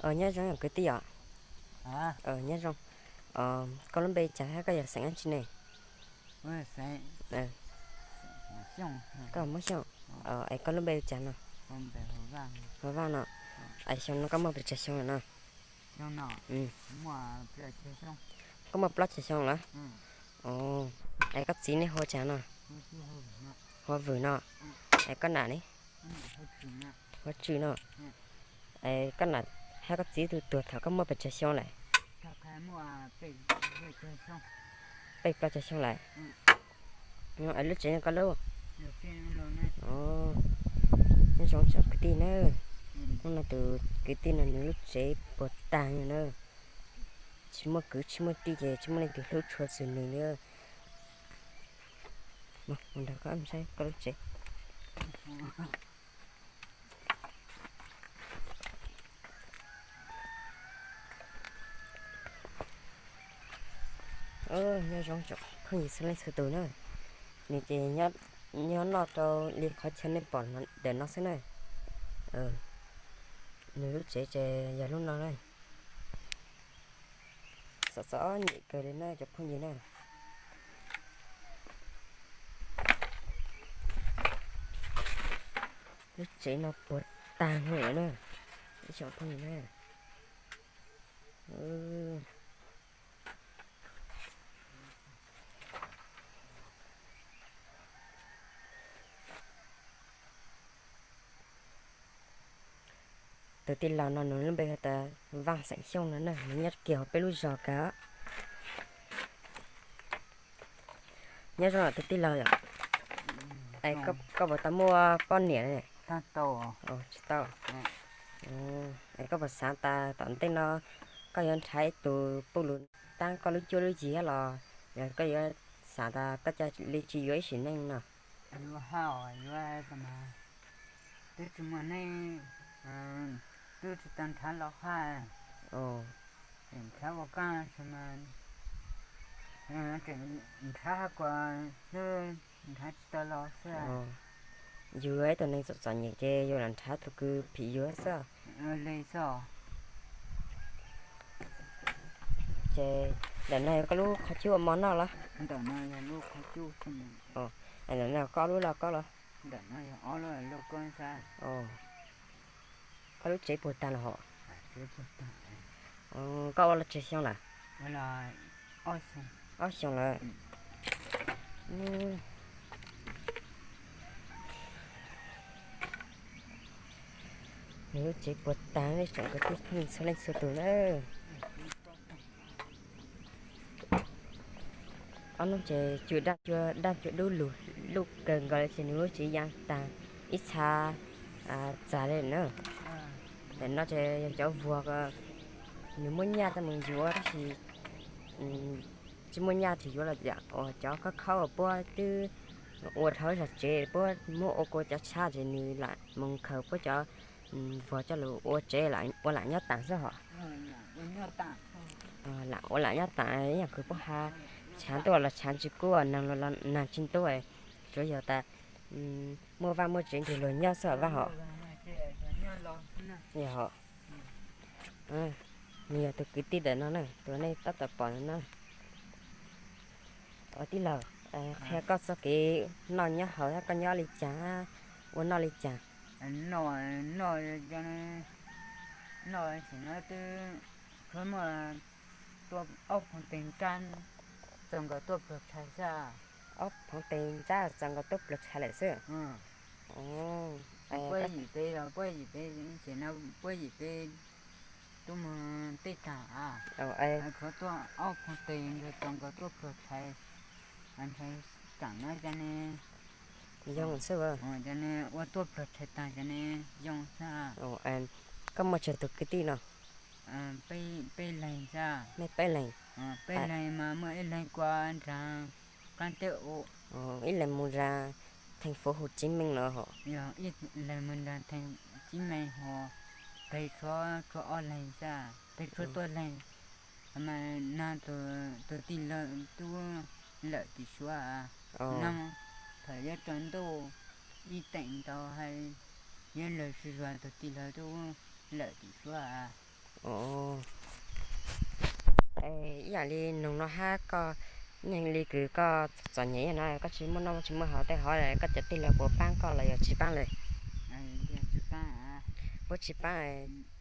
Nyob zoo kwv tij os. Nyob zoo. Koj lub npe cas thiab koj yog xeem dab tsi ne? Koj Hmoob Xyooj. Es koj lub npe cas no? Hu Vaj no. Es xyoo no koj muaj pes tsawg xyoo lawm no? Koj muaj plaub caug xyoo lawm. Es koj txiv nej hu ua cas no? Hu ua Vwm no. Es koj nam ne? Hu ua Tswm no. Es koj nam thiab koj txiv tus tuag thaum koj muaj pes tsawg xyoo lawm? Peb plaub caug xyoo lawm. Es lub tsev no koj lub? Nyob zoo tsoom kwv tij na. Hnub no tus kwv tij no nws lub tsev puas tag na. Tsis muaj kwv tsis muaj tij ces tsis muaj leej twg hlub tshua txog nws li. Mus nrog koj saib koj lub tsev. Nyob zoo tsoom phooj ywg txhua leej txhua tus na. Nws ces nyob noj rau li qhov chaw nej pom ntawm no xwb na. Nws lub tsev ces yog lub no na. Txom txom nyem kawg li na cov phooj ywg na. Lub tsev no puas tag lawm na. Ib tsoom phooj ywg na. Tus tij laug no nws lub npe hu tas Vaj xeem Xyooj no na, nws nyob kiag hauv peb lub zos kawg. Nyob zoo tus tij laug yom. Es koj puas tau muaj poj niam ne? Tsis tau. Es koj puas xav tas tom ntej no koj yuav nrhav ib tus pub lus tab koj lub cuab lub yig los yog koj yuav xav tas koj cia li tsis yuav ib sim neej no? Yuav hais yuav mas twb tsis muaj neej, twb tsis tau nrhav los haj, tseem nrhav ua kaj xwb mas, tseem nrhav haj kuas xwb, nrhav tsis tau los xwb. Yus yog ib tug neeg txom txom nyem ces yus lam nrhav tus kws phim yus xwb. Li xwb. Ces ntawm no yog koj lub qhov cub ua mov noj los? Ntawm no yog lub qhov cub. Ntawm no koj lub los koj los? Ntawm no yog ob lub los koj xwb. Koj lub tsev puas tag los hos? Koj ua los tsawg xyoo lawm? Ob xyoo lawm. Nws lub tsev puas tag li tsoom kwv tij phooj ywg txhua leej txhua tus na. Ob hnub ces cua daj cua daj cua dub lug luj kawg nkaus li ces nws lub tsev ya tag ib txha txag li na. Ntawm no ces yog cov vuag, nws muaj nyaj coj mus yuav tab sis tsis muaj nyaj tsis yuav los yom, uas cov khaub khaub puab twb ua dhau zog tsev puab muab ua kua cov tshab ces nws lam mus khaws puab cov vuag coj los ua tsev ua lam nyob taam xwb hos. Lam ua lam nyob taam ib yam kws puab has, tshav ntuj los tshav tsis kub, nag los nag tsis ntub, tsuav yog tas muaj vaj muaj tsev nrug luag nyob xwb Vaj hos. Yog hos. Nws yog tus kwv tij ntawm no na, tus nej tab tom pom no. Ua tij laug, qhia koj txoj kev noj nyob haus, koj nyob li cas, ua noj li cas? Noj, noj, noj tam no twb tshuav muaj tua ob phoov teg ntsab txaus nkaus tuaj pluag tshais xwb. Ob phoov teg ntsab txaus nkaus tuaj pluag tshais lawm xwb. Puab yim peb, puab yim peb, tam no puab yim peb tub muag tej tag, tshuav tuaj ob phoov teg ntsab txaus nkaus tuaj pluag tshais. Ntshai tsam no cov ne, zoo xwb, cov ne ua tuaj pluag tshais tag cov ne zoo xwb. Koj muaj tsawg tus kwv tij no? Peb leeg xwb. Nej peb leeg? Peb leeg mas muaj ib leeg kua nraag qaab teb u, ib leeg mus nraag theej fuv Hu Tsib Meej no hos. Yog ib leeg mus nraag theej Tsib Meej hos, peg tshuav, tshuav ob leeg xwb, peg tshuav tuaj leeg. Mas nag tus tij laug tub lawm tim Suav, nag thaum yuav tsaus ntuj ib teem ntau hais, yuav lawg sib zuag tus tij laug tub lawm tim Suav. Ib yam li nug no hab koj, yog li kws koj txom nyem no koj tsis muaj noj tsis muaj haus tej hov, koj cov tij laug puas paab koj los yog tsis paab le? Puab tsis paab.